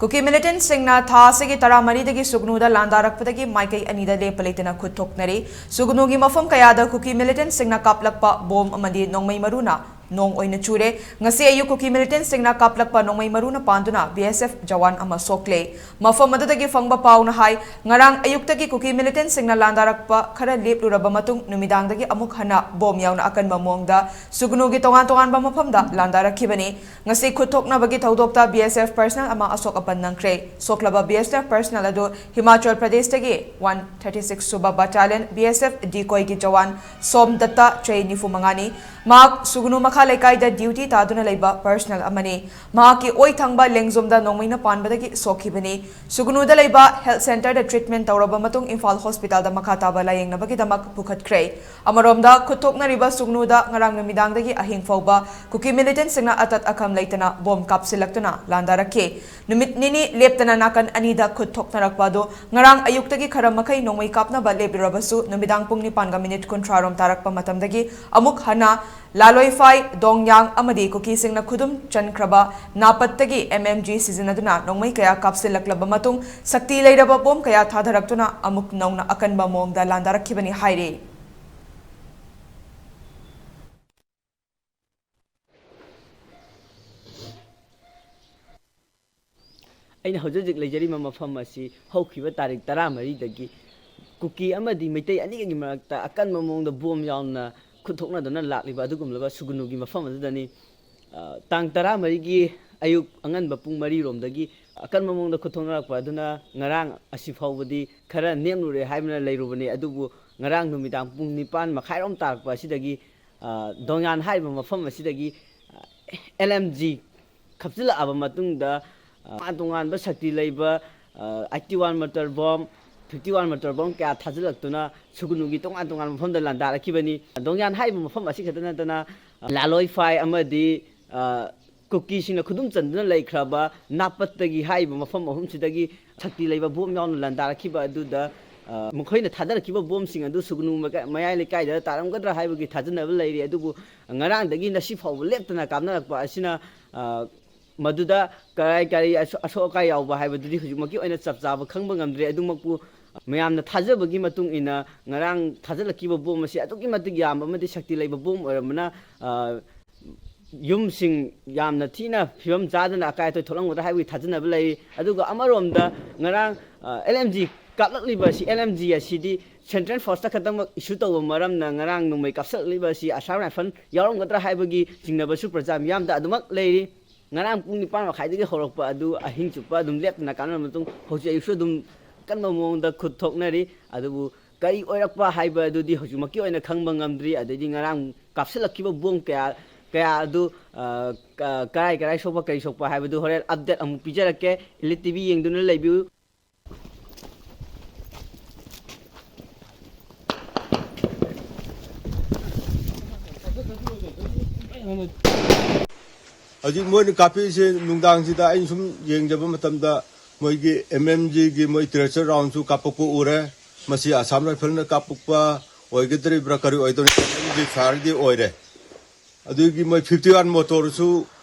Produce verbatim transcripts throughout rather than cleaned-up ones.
ꯀꯨꯀꯤ ꯃꯤꯂꯤꯇꯦꯟꯠꯁꯤꯡꯅ ꯊꯥ ꯑꯁꯤꯒꯤ ꯇꯔꯥꯃꯔꯤꯗꯒꯤ ꯁꯨꯒꯅꯨꯗ ꯂꯥꯟꯗꯥꯔꯛꯄꯗꯒꯤ ꯃꯥꯏꯀꯩ ꯑꯅꯤꯗ ꯂꯦꯞꯄ ꯂꯩꯇꯅ ꯈꯨꯠ ꯊꯣꯛꯅꯔꯤ꯫ ꯁꯨꯒꯅꯨꯒꯤ ꯃꯐꯝ ꯀꯌꯥꯗ ꯀꯨꯀꯤ ꯃꯤꯂꯤꯇꯦꯟꯠꯁꯤꯡꯅ ꯀꯥꯞꯂꯛꯄ ꯕꯣꯝ ꯑꯃꯗꯤ ꯅꯣꯡꯃꯩ ꯃꯔꯨꯅ ꯅꯣꯡ ꯑꯣꯏꯅ ꯆꯨꯔꯦ꯫ ꯉꯁꯤ ꯑꯌꯨꯛ ꯀꯨꯀꯤ ꯃꯤꯂꯤꯇꯦꯟꯠꯁꯤꯡꯅ ꯀꯥꯞꯂꯛꯄ ꯅꯣꯡꯃꯩ ꯃꯔꯨꯅ ꯄꯥꯟꯗꯨꯅ ꯕꯤ ꯑꯦꯁ ꯑꯦꯐ ꯖꯋꯥꯟ ꯑꯃ ꯁꯣꯛꯂꯦ꯫ ꯃꯐꯝ ꯑꯗꯨꯗꯒꯤ ꯐꯪꯕ ꯄꯥꯎꯅ ꯍꯥꯏ, ꯉꯔꯥꯡ ꯑꯌꯨꯛꯇꯒꯤ ꯀꯨꯀꯤ ꯃꯤꯂꯤꯇꯦꯟꯠꯁꯤꯡꯅ ꯂꯥꯟꯗꯥꯔꯛꯄ ꯈꯔ ꯂꯦꯞꯂꯨꯔꯕ ꯃꯇꯨꯡ, ꯅꯨꯃꯤꯗꯥꯡꯗꯒꯤ ꯑꯃꯨꯛ ꯍꯟꯅ ꯕꯣꯝ ꯌꯥꯎꯅ ꯑꯀꯟꯕ ꯃꯑꯣꯡꯗ ꯁꯨꯒꯅꯨꯒꯤ ꯇꯣꯉꯥꯟ ꯇꯣꯉꯥꯟꯕ ꯃꯐꯝꯗ ꯂꯥꯟꯗꯥꯔꯛꯈꯤꯕꯅꯤ꯫ ꯉꯁꯤ ꯈꯨꯠ ꯊꯣꯛꯅꯕꯒꯤ ꯊꯧꯗꯣꯛꯇ ꯕꯤ ꯑꯦꯁ ꯑꯦꯐ ꯄꯔꯁꯅꯦꯜ ꯑꯃ ꯑꯁꯣꯛ ꯑꯄꯟ ꯅꯪꯈ꯭ꯔꯦ꯫ ꯁꯣꯛꯂꯕ ꯕꯤ ꯑꯦꯁ ꯑꯦꯐ ꯄꯔꯁꯅꯦꯜ ꯑꯗꯨ ꯍꯤꯃꯥꯆꯜ ꯄ꯭ꯔꯗꯦꯁꯇꯒꯤ ꯋꯥꯟ ꯊꯥꯔꯇꯤ ꯁꯤꯛꯁ ꯁꯨꯕ ꯕꯠꯇꯥꯂꯤꯌꯟ ꯕꯤ ꯑꯦꯁ ꯑꯦꯐ ꯗꯤꯀꯣꯏꯒꯤ ꯖꯋꯥꯟ ꯁꯣꯝ ꯗꯠꯇ, ꯆꯍꯤ ꯅꯤꯐꯨ ꯃꯉꯥꯅꯤ꯫ ꯃꯍꯥꯛ ꯁꯨꯒꯅꯨ ꯃꯈꯥ ꯂꯩꯀꯥꯏꯗ ꯗ꯭ꯌꯨꯇꯤ ꯇꯥꯗꯨꯅ ꯂꯩꯕ ꯄꯔꯁꯅꯦꯜ ꯑꯃꯅꯤ꯫ ꯃꯍꯥꯛꯀꯤ ꯑꯣꯏ ꯊꯪꯕ ꯂꯦꯡꯖꯨꯝꯗ ꯅꯣꯡꯃꯩꯅ ꯄꯥꯟꯕꯗꯒꯤ ꯁꯣꯛꯈꯤꯕꯅꯤ꯫ ꯁꯨꯒꯅꯨꯗ ꯂꯩꯕ ꯍꯦꯜꯊ ꯁꯦꯟꯇꯔꯗ ꯇ꯭ꯔꯤꯠꯃꯦꯟꯠ ꯇꯧꯔꯕ ꯃꯇꯨꯡ ꯏꯝꯐꯥꯜ ꯍꯣꯁꯄꯤꯇꯥꯜꯗ ꯃꯈꯥ ꯇꯥꯕ ꯂꯥꯌꯦꯡꯅꯕꯒꯤꯗꯃꯛ ꯄꯨꯈꯠꯈ꯭ꯔꯦ꯫ ꯑꯃꯔꯣꯝꯗ, ꯈꯨꯠ ꯊꯣꯛꯅꯔꯤꯕ ꯁꯨꯒꯅꯨꯗ ꯉꯔꯥꯡ ꯅꯨꯃꯤꯗꯥꯡꯗꯒꯤ ꯑꯍꯤꯡ ꯐꯥꯎꯕ ꯀꯨꯀꯤ ꯃꯤꯂꯤꯇꯦꯟꯠꯁꯤꯡꯅ ꯑꯇꯠ ꯑꯈꯝ ꯂꯩꯇꯅ ꯕꯣꯝ ꯀꯥꯞꯁꯤꯜꯂꯛꯇꯨꯅ ꯂꯥꯟꯗꯥꯔꯛꯈꯤ꯫ ꯅꯨꯃꯤꯠ ꯅꯤꯅꯤ ꯂꯦꯞꯇꯅ ꯅꯥꯀꯟ ꯑꯅꯤꯗ ꯈꯨꯠ ꯊꯣꯛꯅꯔꯛꯄ ꯑꯗꯨ ꯉꯔꯥꯡ ꯑꯌꯨꯛꯇꯒꯤ ꯈꯔ ꯃꯈꯩ ꯅꯣꯡꯃꯩ ꯀꯥꯞꯅꯕ ꯂꯦꯞꯂꯨꯔꯕꯁꯨ, ꯅꯨꯃꯤꯗꯥꯡ ꯄꯨꯡ ꯅꯤꯄꯥꯟꯒ ꯃꯤꯅꯤꯠ ꯀꯨꯟꯊ꯭ꯔꯥ ꯔꯣꯝ ꯇꯥꯔꯛꯄ ꯃꯇꯝꯗꯒꯤ ꯑꯃꯨꯛ ꯍꯟꯅ ꯂꯥꯂꯣꯏꯐꯥꯏ, ꯗꯣꯡꯌꯥꯡ ꯑꯃꯗꯤ ꯀꯨꯀꯤꯁꯤꯡꯅ ꯈꯨꯗꯨꯝ ꯆꯟꯈ꯭ꯔꯕ ꯅꯥꯄꯠꯇꯒꯤ ꯑꯦꯝ ꯑꯦꯝ ꯖꯤ ꯁꯤꯖꯤꯟꯅꯗꯨꯅ ꯅꯣꯡꯃꯩ ꯀꯌꯥ ꯀꯥꯞꯁꯤꯜꯂꯛꯂꯕ ꯃꯇꯨꯡ, ꯁꯛꯇꯤ ꯂꯩꯔꯕ ꯕꯣꯝ ꯀꯌꯥ ꯊꯥꯗꯔꯛꯇꯨꯅ ꯑꯃꯨꯛ ꯅꯧꯅ ꯑꯀꯟꯕ ꯃꯑꯣꯡꯗ ꯂꯥꯟꯗꯥꯔꯛꯈꯤꯕꯅꯤ ꯍꯥꯏꯔꯤ꯫ ꯑꯩꯅ ꯍꯧꯖꯤꯛ ꯍꯧꯖꯤꯛ ꯂꯩꯖꯔꯤꯕ ꯃꯐꯝ ꯑꯁꯤ ꯍꯧꯈꯤꯕ ꯇꯥꯔꯤꯛ ꯇꯔꯥꯃꯔꯤꯗꯒꯤ ꯀꯨꯀꯤ ꯑꯃꯗꯤ ꯃꯩꯇꯩ ꯑꯅꯤꯒꯤ ꯃꯔꯛꯇ ꯑꯀꯟꯕ ꯃꯑꯣꯡꯗ ꯕꯣꯝ ꯌꯥꯎꯅ ꯈꯨꯠ ꯊꯣꯛꯅꯗꯨꯅ ꯂꯥꯛꯂꯤꯕ ꯑꯗꯨꯒꯨꯝꯂꯕ ꯁꯨꯒꯅꯨꯒꯤ ꯃꯐꯝ ꯑꯗꯨꯗꯅꯤ꯫ ꯑ, ꯇꯥꯡ ꯇꯔꯥꯃꯔꯤꯒꯤ ꯑꯌꯨꯛ ꯑꯉꯟꯕ ꯄꯨꯡ ꯃꯔꯤ ꯔꯣꯝꯗꯒꯤ ꯑꯀꯟꯕ ꯃꯑꯣꯡꯗ ꯈꯨꯠ ꯊꯣꯛꯅꯔꯛꯄ ꯑꯗꯨꯅ ꯉꯔꯥꯡ ꯑꯁꯤ ꯐꯥꯎꯕꯗꯤ ꯈꯔ ꯅꯦꯝꯂꯨꯔꯦ ꯍꯥꯏꯗꯨꯅ ꯂꯩꯔꯨꯕꯅꯤ꯫ ꯑꯗꯨꯕꯨ ꯉꯔꯥꯡ ꯅꯨꯃꯤꯗꯥꯡ ꯄꯨꯡ ꯅꯤꯄꯥꯟ ꯃꯈꯥꯏꯔꯣꯝ ꯇꯥꯔꯛꯄ ꯑꯁꯤꯗꯒꯤ, ꯑ, ꯗꯣꯡꯌꯥꯟ ꯍꯥꯏꯔꯤꯕ ꯃꯐꯝ ꯑꯁꯤꯗꯒꯤ, ꯑ, ꯑꯦꯜ ꯑꯦꯝ ꯖꯤ ꯈꯞꯆꯤꯜꯂꯛꯑꯕ ꯃꯇꯨꯡꯗ, ꯑ, ꯇꯣꯉꯥꯟ ꯇꯣꯉꯥꯟꯕ ꯁꯛꯇꯤ ꯂꯩꯕ, ꯑ, eighty one motor bomb, fifty one motor bomb ꯀꯌꯥ ꯊꯥꯖꯤꯜꯂꯛꯇꯨꯅ ꯁꯨꯒꯅꯨꯒꯤ ꯇꯣꯉꯥꯟ ꯇꯣꯉꯥꯟꯕ ꯃꯐꯝꯗ ꯂꯥꯟꯗꯥꯔꯛꯈꯤꯕꯅꯤ꯫ ꯗꯣꯡꯌꯥꯟ ꯍꯥꯏꯔꯤꯕ ꯃꯐꯝ ꯑꯁꯤ ꯈꯛꯇ ꯅꯠꯇꯅ, ꯑ, ꯂꯥꯂꯣꯏꯐꯥꯏ ꯑꯃꯗꯤ, ꯑ, ꯀꯨꯀꯤꯁꯤꯡꯅ ꯈꯨꯗꯨꯝ ꯆꯟꯗꯨꯅ ꯂꯩꯈ꯭ꯔꯕ ꯅꯥꯄꯠꯇꯒꯤ ꯍꯥꯏꯔꯤꯕ ꯃꯐꯝ ꯑꯍꯨꯝꯁꯤꯗꯒꯤ ꯁꯛꯇꯤ ꯂꯩꯕ ꯕꯣꯝ ꯌꯥꯎꯅ ꯂꯥꯟꯗꯥꯔꯛꯈꯤꯕ ꯑꯗꯨꯗ, ꯑ, ꯃꯈꯣꯏꯅ ꯊꯥꯗꯔꯛꯈꯤꯕ ꯕꯣꯝꯁꯤꯡ ꯑꯗꯨ ꯁꯨꯒꯅꯨ ꯃꯀ-, ꯃꯌꯥꯏ ꯂꯩꯀꯥꯏꯗ ꯇꯥꯔꯝꯒꯗ꯭ꯔꯥ ꯍꯥꯏꯕꯒꯤ ꯊꯥꯖꯅꯕ ꯂꯩꯔꯤ꯫ ꯑꯗꯨꯕꯨ ꯉꯔꯥꯡꯗꯒꯤ ꯉꯁꯤ ꯐꯥꯎꯕ ꯂꯦꯞꯇꯅ ꯀꯥꯞꯅꯔꯛꯄ ꯑꯁꯤꯅ, ꯑ, ꯃꯗꯨꯗ ꯀꯔꯥꯏ ꯀꯔꯤ ꯑꯁꯣ-, ꯑꯁꯣꯛ ꯑꯀꯥꯏ ꯌꯥꯎꯕ ꯍꯥꯏꯕꯗꯨꯗꯤ ꯍꯧꯖꯤꯛꯃꯛꯀꯤ ꯑꯣꯏꯅ ꯆꯞ ꯆꯥꯕ ꯈꯪꯕ ꯉꯝꯗ꯭ꯔꯦ꯫ ꯑꯗꯨꯃꯛꯄꯨ ꯃꯌꯥꯝꯅ ꯊꯥꯖꯕꯒꯤ ꯃꯇꯨꯡ ꯏꯟꯅ ꯉꯔꯥꯡ ꯊꯥꯖꯤꯜꯂꯛꯈꯤꯕ ꯕꯣꯝ ꯑꯁꯤ ꯑꯗꯨꯛꯀꯤ ꯃꯇꯤꯛ ꯌꯥꯝꯕ ꯑꯃꯗꯤ ꯁꯛꯇꯤ ꯂꯩꯕ ꯕꯣꯝ ꯑꯣꯏꯔꯝꯕꯅ, ꯑ, ꯌꯨꯝꯁꯤꯡ ꯌꯥꯝꯅ ꯊꯤꯅ ꯐꯤꯕꯝ ꯆꯥꯗꯅ ꯑꯀꯥꯏ ꯑꯇꯣꯏ ꯊꯣꯛꯂꯝꯒꯗ꯭ꯔꯥ ꯍꯥꯏꯕꯒꯤ ꯊꯥꯖꯅꯕ ꯂꯩꯔꯤ꯫ ꯑꯗꯨꯒ ꯑꯃꯔꯣꯝꯗ ꯉꯔꯥꯡ, ꯑ, ꯑꯦꯜ ꯑꯦꯝ ꯖꯤ ꯀꯥꯞꯂꯛꯂꯤꯕ ꯑꯁꯤ, ꯑꯦꯜ ꯑꯦꯝ ꯖꯤ ꯑꯁꯤꯗꯤ ꯁꯦꯟꯇ꯭ꯔꯦꯜ ꯐꯣꯔꯁꯇ ꯈꯛꯇꯃꯛ ꯏꯁꯨ ꯇꯧꯕ ꯃꯔꯝꯅ ꯉꯔꯥꯡ ꯅꯣꯡꯃꯩ ꯀꯥꯞꯁꯤꯜꯂꯛꯂꯤꯕ ꯑꯁꯤ ꯑꯁꯥꯝ ꯔꯥꯏꯐꯜ ꯌꯥꯎꯔꯝꯒꯗ꯭ꯔꯥ ꯍꯥꯏꯕꯒꯤ ꯆꯤꯡꯅꯕꯁꯨ ꯄ꯭ꯔꯖꯥ ꯃꯤꯌꯥꯝꯗ ꯑꯗꯨꯃꯛ ꯂꯩꯔꯤ꯫ ꯉꯔꯥꯡ ꯄꯨꯡ ꯅꯤꯄꯥꯟ ꯃꯈꯥꯏꯗꯒꯤ ꯍꯧꯔꯛꯄ ꯑꯗꯨ ꯑꯍꯤꯡ ꯆꯨꯞꯄ ꯑꯗꯨꯝ ꯂꯦꯞꯇꯅ ꯀꯥꯞꯅꯔꯕ ꯃꯇꯨꯡ ꯍꯧꯖꯤꯛ ꯑꯌꯨꯛꯁꯨ ꯑꯗꯨꯝ ꯑꯀꯟꯕ ꯃꯑꯣꯡꯗ ꯈꯨꯠ ꯊꯣꯛꯅꯔꯤ꯫ ꯑꯗꯨꯕꯨ ꯀꯔꯤ ꯑꯣꯏꯔꯛꯄ ꯍꯥꯏꯕ ꯑꯗꯨꯗꯤ ꯍꯧꯖꯤꯛꯃꯛꯀꯤ ꯑꯣꯏꯅ ꯈꯪꯕ ꯉꯝꯗ꯭ꯔꯤ꯫ ꯑꯗꯩꯗꯤ ꯉꯔꯥꯡ ꯀꯥꯞꯁꯤꯜꯂꯛꯈꯤꯕ ꯕꯣꯝ ꯀꯌꯥ, ꯀꯌꯥ ꯑꯗꯨ, ꯑ, ꯀ-, ꯀꯔꯥꯏ ꯀꯔꯥꯏ ꯁꯣꯛꯄ, ꯀꯔꯤ ꯁꯣꯛꯄ ꯍꯥꯏꯕꯗꯨ ꯍꯣꯔꯦꯟ ꯑꯞꯗꯦꯠ ꯑꯃꯨꯛ ꯄꯤꯖꯔꯛꯀꯦ꯫ ꯏꯂꯤꯠ ꯇꯤ ꯚꯤ ꯌꯦꯡꯗꯨꯅ ꯂꯩꯕꯤꯌꯨ꯫ ꯍꯧꯖꯤꯛ ꯃꯣꯏꯅ ꯀꯥꯞꯄꯤꯁꯦ ꯅꯨꯡꯗꯥꯡꯁꯤꯗ ꯑꯩꯅ ꯁꯨꯝ ꯌꯦꯡꯖꯕ ꯃꯇꯝꯗ ꯃꯣꯏꯒꯤ ꯑꯦꯝ ꯑꯦꯝ ꯖꯤꯒꯤ ꯃꯣꯏ ꯇ꯭ꯔꯦꯆꯔ ꯔꯥꯎꯟꯁꯨ ꯀꯥꯞꯄꯛꯄ ꯎꯔꯦ꯫ ꯃꯁꯤ ꯑꯁꯥꯝ ꯔꯥꯏꯐꯜꯅ ꯀꯥꯞꯄꯛꯄ ꯑꯣꯏꯒꯗ꯭ꯔꯤꯕ꯭ꯔꯥ ꯀꯔꯤ ꯑꯣꯏꯗꯣꯏꯅꯣ? ꯑꯦꯝ ꯑꯦꯝ ꯖꯤ ꯐꯥꯌꯔꯗꯤ ꯑꯣꯏꯔꯦ꯫ ꯑꯗꯨꯒꯤ ꯃꯣꯏ ꯐꯤꯐꯇꯤ ꯋꯥꯟ ꯃꯣꯇꯣꯔꯁꯨ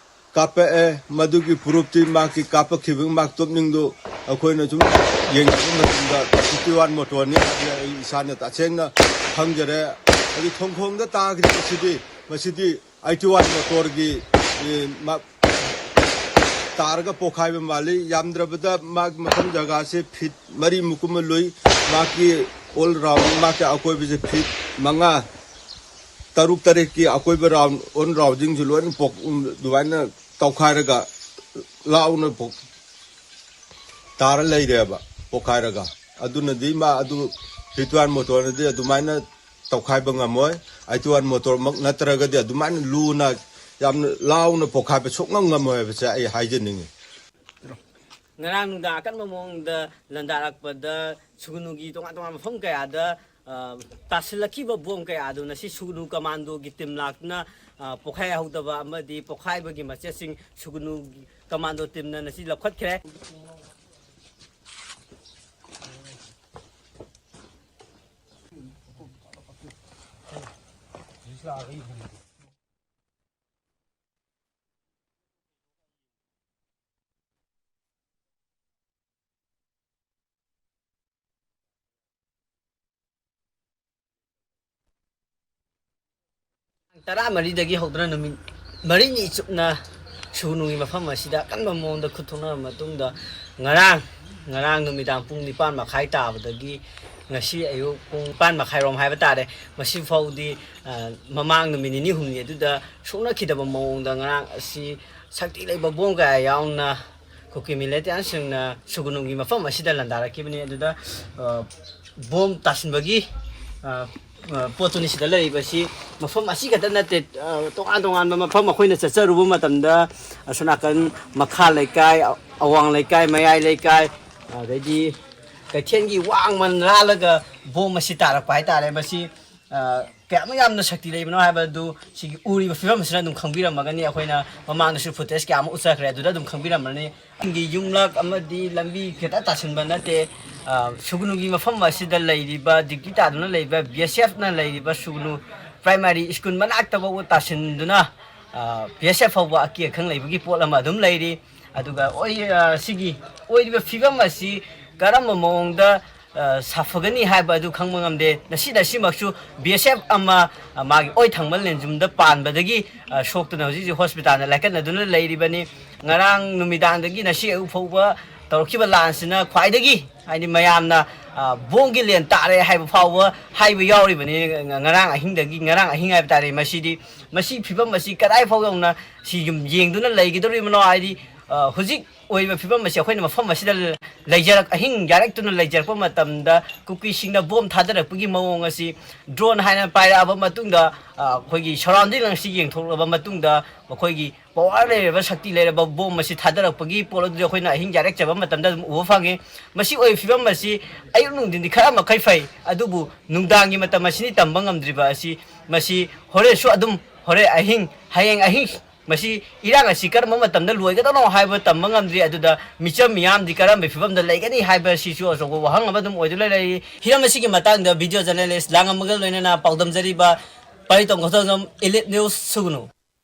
ꯀꯥꯞꯄꯛꯑꯦ꯫ ꯃꯗꯨꯒꯤ ꯄ꯭ꯔꯨꯐꯇꯤ ꯃꯍꯥꯛꯀꯤ ꯀꯥꯞꯄꯛꯈꯤꯕ ꯃꯍꯥꯛ ꯇꯣꯞꯅꯤꯡꯗꯣ ꯑꯩꯈꯣꯏꯅ ꯁꯨꯝ ꯌꯦꯡꯕ ꯃꯇꯝꯗ ꯐꯤꯐꯇꯤ ꯋꯥꯟ ꯃꯣꯇꯣꯔꯅꯤ ꯍꯥꯏꯕꯁꯦ ꯑꯩ ꯏꯁꯥꯅ ꯇꯁꯦꯡꯅ ꯈꯪꯖꯔꯦ꯫ ꯑꯗꯨ ꯊꯣꯡꯈꯣꯡꯗ ꯇꯥꯈ꯭ꯔꯤꯕꯁꯤꯗꯤ ꯃꯁꯤꯗꯤ ꯑꯩꯠꯇꯤ ꯋꯥꯟ ꯃꯣꯇꯣꯔꯒꯤ, ꯑꯦ, ꯃꯥ-, ꯇꯥꯔꯒ ꯄꯣꯛꯈꯥꯏꯕ ꯃꯥꯜꯂꯤ꯫ ꯌꯥꯝꯗ꯭ꯔꯕꯗ ꯃꯥꯒꯤ ꯃꯐꯝ ꯖꯒꯥꯁꯦ ꯐꯤꯠ ꯃꯔꯤꯃꯨꯛ ꯀꯨꯝꯕ ꯂꯨꯏ꯫ ꯃꯥꯒꯤ ꯑꯣꯜ ꯔꯥꯎꯟ, ꯃꯥꯒꯤ ꯑꯀꯣꯏꯕꯁꯦ ꯐꯤꯠ ꯃꯉꯥ, ꯇꯔꯨꯛ ꯇꯔꯦꯠꯀꯤ ꯑꯀꯣꯏꯕ ꯔꯥꯎꯟ, ꯑꯣꯟ ꯔꯥꯎꯟꯁꯤꯡꯁꯨ ꯂꯣꯏꯅ ꯄꯣꯛ-, ꯑꯗꯨꯃꯥꯏꯅ ꯇꯧꯈꯥꯏꯔꯒ ꯂꯥꯎꯅ ꯄꯣꯛ-, ꯇꯥꯔ ꯂꯩꯔꯦꯕ ꯄꯣꯛꯈꯥꯏꯔꯒ꯫ ꯑꯗꯨꯅꯗꯤ ꯃꯥ ꯑꯗꯨ ꯐꯤꯠ ꯋꯥꯟ ꯃꯣꯇꯣꯔꯅꯗꯤ ꯑꯗꯨꯃꯥꯏꯅ ꯇꯧꯈꯥꯏꯕ ꯉꯝꯃꯣꯏ꯫ ꯑꯩꯠꯇꯤ ꯋꯥꯟ ꯃꯣꯇꯣꯔꯃꯛ ꯅꯠꯇ꯭ꯔꯒꯗꯤ ꯑꯗꯨꯃꯥꯏꯅ ꯂꯨꯅ, ꯌꯥꯝꯅ ꯂꯥꯎꯅ ꯄꯣꯛꯈꯥꯏꯕ ꯁꯨꯡꯉꯝ ꯉꯝꯃꯣꯏ ꯍꯥꯏꯕꯁꯦ ꯑꯩ ꯍꯥꯏꯖꯅꯤꯡꯉꯤ꯫ ꯉꯔꯥꯡ ꯅꯨꯡꯗꯥꯡ ꯑꯀꯟꯕ ꯃꯑꯣꯡꯗ ꯂꯥꯟꯗꯥꯔꯛꯄꯗ ꯁꯨꯒꯅꯨꯒꯤ ꯇꯣꯉꯥꯟ ꯇꯣꯉꯥꯟꯕ ꯃꯐꯝ ꯀꯌꯥꯗ, ꯑ, ꯇꯥꯁꯤꯜꯂꯛꯈꯤꯕ ꯕꯣꯝ ꯀꯌꯥ ꯑꯗꯨ ꯉꯁꯤ ꯁꯨꯒꯅꯨ ꯀꯃꯥꯟꯗꯣꯒꯤ ꯇꯤꯝ ꯂꯥꯛꯇꯨꯅ, ꯑ, ꯄꯣꯈꯥꯏꯍꯧꯗꯕ ꯑꯃꯗꯤ ꯄꯣꯈꯥꯏꯕꯒꯤ ꯃꯆꯦꯠꯁꯤꯡ ꯁꯨꯒꯅꯨ ꯀꯃꯥꯟꯗꯣ ꯇꯤꯝꯅ ꯉꯁꯤ ꯂꯧꯈꯠꯈ꯭ꯔꯦ꯫ ꯇꯔꯥꯃꯔꯤꯗꯒꯤ ꯍꯧꯗꯨꯅ ꯅꯨꯃꯤꯠ ꯃꯔꯤꯅꯤ ꯆꯨꯞꯅ ꯁꯨꯒꯅꯨꯒꯤ ꯃꯐꯝ ꯑꯁꯤꯗ ꯑꯀꯟꯕ ꯃꯑꯣꯡꯗ ꯈꯨꯠ ꯊꯣꯛꯅꯔꯕ ꯃꯇꯨꯡꯗ, ꯉꯔꯥꯡ ꯉꯔꯥꯡ ꯅꯨꯃꯤꯗꯥꯡ ꯄꯨꯡ ꯅꯤꯄꯥꯟ ꯃꯈꯥꯏ ꯇꯥꯕꯗꯒꯤ ꯉꯁꯤ ꯑꯌꯨꯛ ꯄꯨꯡ ꯅꯤꯄꯥꯟ ꯃꯈꯥꯏꯔꯣꯝ ꯍꯥꯏꯕ ꯇꯥꯔꯦ, ꯃꯁꯤ ꯐꯥꯎꯗꯤ, ꯑ, ꯃꯃꯥꯡ ꯅꯨꯃꯤꯠ ꯅꯤꯅꯤ ꯍꯨꯝꯅꯤ ꯑꯗꯨꯗ ꯁꯣꯛꯅꯈꯤꯗꯕ ꯃꯑꯣꯡꯗ ꯉꯔꯥꯡ ꯑꯁꯤ ꯁꯛꯇꯤ ꯂꯩꯕ ꯕꯣꯝ ꯀꯌꯥ ꯌꯥꯎꯅ ꯀꯨꯀꯤ ꯃꯤꯂꯤꯇꯦꯟꯁꯤꯡꯅ ꯁꯨꯒꯅꯨꯒꯤ ꯃꯐꯝ ꯑꯁꯤꯗ ꯂꯥꯟꯗꯥꯔꯛꯈꯤꯕꯅꯤ꯫ ꯑꯗꯨꯗ, ꯑ, ꯕꯣꯝ ꯇꯥꯁꯤꯟꯕꯒꯤ, ꯑ, ꯑ, ꯄꯣꯠꯇꯨꯅꯤ ꯁꯤꯗ ꯂꯩꯔꯤꯕꯁꯤ꯫ ꯃꯐꯝ ꯑꯁꯤ ꯈꯛꯇ ꯅꯠꯇꯦ, ꯑ, ꯇꯣꯉꯥꯟ ꯇꯣꯉꯥꯟꯕ ꯃꯐꯝ ꯑꯩꯈꯣꯏꯅ ꯆꯠꯆꯔꯨꯕ ꯃꯇꯝꯗ, ꯑꯁꯣꯝ ꯅꯥꯀꯟ ꯃꯈꯥ ꯂꯩꯀꯥꯏ, ꯑ-, ꯑꯋꯥꯡ ꯂꯩꯀꯥꯏ, ꯃꯌꯥꯏ ꯂꯩꯀꯥꯏ, ꯑꯗꯩꯗꯤ ꯀꯩꯊꯦꯜꯒꯤ ꯋꯥꯡꯃ ꯂꯥꯜꯂꯒ ꯕꯣꯝ ꯑꯁꯤ ꯇꯥꯔꯛꯄ ꯍꯥꯏꯇꯥꯔꯦ꯫ ꯃꯁꯤ, ꯑ, ꯀꯌꯥꯃꯨꯛ ꯌꯥꯝꯅ ꯁꯛꯇꯤ ꯂꯩꯕꯅꯣ ꯍꯥꯏꯕꯗꯨ ꯁꯤꯒꯤ ꯎꯔꯤꯕ ꯐꯤꯕꯝ ꯑꯁꯤꯅ ꯑꯗꯨꯝ ꯈꯪꯕꯤꯔꯝꯃꯒꯅꯤ꯫ ꯑꯩꯈꯣꯏꯅ ꯃꯃꯥꯡꯗꯁꯨ ꯐꯨꯇꯦꯖ ꯀꯌꯥ ꯑꯃ ꯎꯠꯆꯈ꯭ꯔꯦ, ꯑꯗꯨꯗ ꯑꯗꯨꯝ ꯈꯪꯕꯤꯔꯝꯃꯅꯤ꯫ ꯒꯤ ꯌꯨꯝꯂꯛ ꯑꯃꯗꯤ ꯂꯝꯕꯤ ꯈꯤꯇ ꯇꯥꯁꯤꯟꯕ ꯅꯠꯇꯦ꯫ ꯑ, ꯁꯨꯒꯅꯨꯒꯤ ꯃꯐꯝ ꯑꯁꯤꯗ ꯂꯩꯔꯤꯕ, ꯗ꯭ꯌꯨꯇꯤ ꯇꯥꯗꯨꯅ ꯂꯩꯕ ꯕꯤ ꯑꯦꯁ ꯑꯦꯐꯅ ꯂꯩꯔꯤꯕ ꯁꯨꯒꯅꯨ ꯄ꯭ꯔꯥꯏꯃꯥꯔꯤ ꯁ꯭ꯀꯨꯜ ꯃꯅꯥꯛꯇ ꯐꯥꯎꯕ ꯇꯥꯁꯤꯟꯗꯨꯅ, ꯑ, ꯕꯤ ꯑꯦꯁ ꯑꯦꯐ ꯐꯥꯎꯕ ꯑꯀꯤ ꯑꯈꯪ ꯂꯩꯕꯒꯤ ꯄꯣꯠ ꯑꯃ ꯑꯗꯨꯝ ꯂꯩꯔꯤ꯫ ꯑꯗꯨꯒ ꯑꯣꯏ-, ꯑ, ꯁꯤꯒꯤ ꯑꯣꯏꯔꯤꯕ ꯐꯤꯕꯝ ꯑꯁꯤ ꯀꯔꯝꯕ ꯃꯑꯣꯡꯗ, ꯑ, ꯁꯥꯐꯒꯅꯤ ꯍꯥꯏꯕ ꯑꯗꯨ ꯈꯪꯕ ꯉꯝꯗꯦ꯫ ꯉꯁꯤ ꯉꯁꯤꯃꯛꯁꯨ ꯕꯤ ꯑꯦꯁ ꯑꯦꯐ ꯑꯃ, ꯑ, ꯃꯥꯒꯤ ꯑꯣꯏ ꯊꯪꯕ ꯂꯦꯟꯖꯨꯝꯗ ꯄꯥꯟꯕꯗꯒꯤ, ꯑ, ꯁꯣꯛꯇꯨꯅ ꯍꯧꯖꯤꯛ ꯍꯧꯖꯤꯛ ꯍꯣꯁꯄꯤꯇꯥꯜꯗ ꯂꯥꯏꯀꯠꯅꯗꯨꯅ ꯂꯩꯔꯤꯕꯅꯤ꯫ ꯉꯔꯥꯡ ꯅꯨꯃꯤꯗꯥꯡꯗꯒꯤ ꯉꯁꯤ ꯑꯌꯨꯛ ꯐꯥꯎꯕ ꯇꯧꯔꯛꯈꯤꯕ ꯂꯥꯟꯁꯤꯅ ꯈ꯭ꯋꯥꯏꯗꯒꯤ, ꯍꯥꯏꯗꯤ, ꯃꯌꯥꯝꯅ, ꯑ, ꯕꯣꯝꯒꯤ ꯂꯦꯟ ꯇꯥꯔꯦ ꯍꯥꯏꯕ ꯐꯥꯎꯕ ꯍꯥꯏꯕ ꯌꯥꯎꯔꯤꯕꯅꯤ꯫ ꯉ-, ꯉꯔꯥꯡ ꯑꯍꯤꯡꯗꯒꯤ, ꯉꯔꯥꯡ ꯑꯍꯤꯡ ꯍꯥꯏꯕ ꯇꯥꯔꯦ꯫ ꯃꯁꯤꯗꯤ, ꯃꯁꯤ ꯐꯤꯕꯝ ꯑꯁꯤ ꯀꯗꯥꯏ ꯐꯥꯎ ꯌꯧꯅ ꯁꯤ ꯌꯨꯝ ꯌꯦꯡꯗꯨꯅ ꯂꯩꯒꯗꯧꯔꯤꯕꯅꯣ? ꯍꯥꯏꯗꯤ, ꯑ, ꯍꯧꯖꯤꯛ ꯑꯣꯏꯔꯤꯕ ꯐꯤꯕꯝ ꯑꯁꯤ ꯑꯩꯈꯣꯏꯅ ꯃꯐꯝ ꯑꯁꯤꯗ ꯂꯩꯖꯔꯛ-, ꯑꯍꯤꯡ ꯌꯥꯔꯛꯇꯨꯅ ꯂꯩꯖꯔꯛꯄ ꯃꯇꯝꯗ ꯀꯨꯀꯤꯁꯤꯡꯅ ꯕꯣꯝ ꯊꯥꯗꯔꯛꯄꯒꯤ ꯃꯑꯣꯡ ꯑꯁꯤ ꯗ꯭ꯔꯣꯟ ꯍꯥꯏꯅ ꯄꯥꯏꯔꯛꯑꯕ ꯃꯇꯨꯡꯗ, ꯑ, ꯑꯩꯈꯣꯏꯒꯤ ꯁꯔꯥꯎꯟꯗꯤꯡ ꯑꯁꯤ ꯌꯦꯡꯊꯣꯛꯂꯕ ꯃꯇꯨꯡꯗ, ꯃꯈꯣꯏꯒꯤ ꯄꯋꯥꯔ ꯂꯩꯔꯕ, ꯁꯛꯇꯤ ꯂꯩꯔꯕ ꯕꯣꯝ ꯑꯁꯤ ꯊꯥꯗꯔꯛꯄꯒꯤ ꯄꯣꯠ ꯑꯗꯨꯗꯤ ꯑꯩꯈꯣꯏꯅ ꯑꯍꯤꯡ ꯌꯥꯔꯦꯛꯆꯕ ꯃꯇꯝꯗ ꯑꯗꯨꯝ ꯎꯕ ꯐꯪꯉꯤ꯫ ꯃꯁꯤ ꯑꯣꯏꯔꯤꯕ ꯐꯤꯕꯝ ꯑꯁꯤ ꯑꯌꯨꯛ ꯅꯨꯡꯊꯤꯟꯗꯤ ꯈꯔ ꯃꯈꯩ ꯐꯩ, ꯑꯗꯨꯕꯨ ꯅꯨꯡꯗꯥꯡꯒꯤ ꯃꯇꯝ ꯑꯁꯤꯅꯤ ꯇꯝꯕ ꯉꯝꯗ꯭ꯔꯤꯕ ꯑꯁꯤ꯫ ꯃꯁꯤ ꯍꯣꯔꯦꯟꯁꯨ ꯑꯗꯨꯝ, ꯍꯣꯔꯦꯟ ꯑꯍꯤꯡ, ꯍꯌꯦꯡ ꯑꯍꯤꯡ, ꯃꯁꯤ ꯏꯔꯥꯡ ꯑꯁꯤ ꯀꯔꯝꯕ ꯃꯇꯝꯗ ꯂꯣꯏꯒꯗꯧꯅꯣ ꯍꯥꯏꯕ ꯇꯝꯕ ꯉꯝꯗ꯭ꯔꯤ꯫ ꯑꯗꯨꯗ ꯃꯤꯆꯝ ꯃꯤꯌꯥꯝꯗꯤ ꯀꯔꯝꯕ ꯐꯤꯕꯝꯗ ꯂꯩꯒꯅꯤ ꯍꯥꯏꯕ ꯑꯁꯤꯁꯨ ꯑꯆꯧꯕ ꯋꯥꯍꯪ ꯑꯃ ꯑꯗꯨꯝ ꯑꯣꯏꯗꯨꯅ ꯂꯩꯔꯤ꯫ ꯍꯤꯔꯝ ꯑꯁꯤꯒꯤ ꯃꯇꯥꯡꯗ ꯚꯤꯗꯤꯑꯣ ꯖꯔꯅꯦꯂꯤꯁ ꯂꯥꯡꯉꯝꯃꯒ ꯂꯣꯏꯅꯅ ꯄꯥꯎꯗꯝꯖꯔꯤꯕ ꯄꯥꯔꯤꯇꯣꯝ ꯈꯣꯡꯖꯣꯝ, ꯏꯂꯤꯠ ꯅ꯭ꯌꯨꯁ ꯁꯨꯒꯅꯨ꯫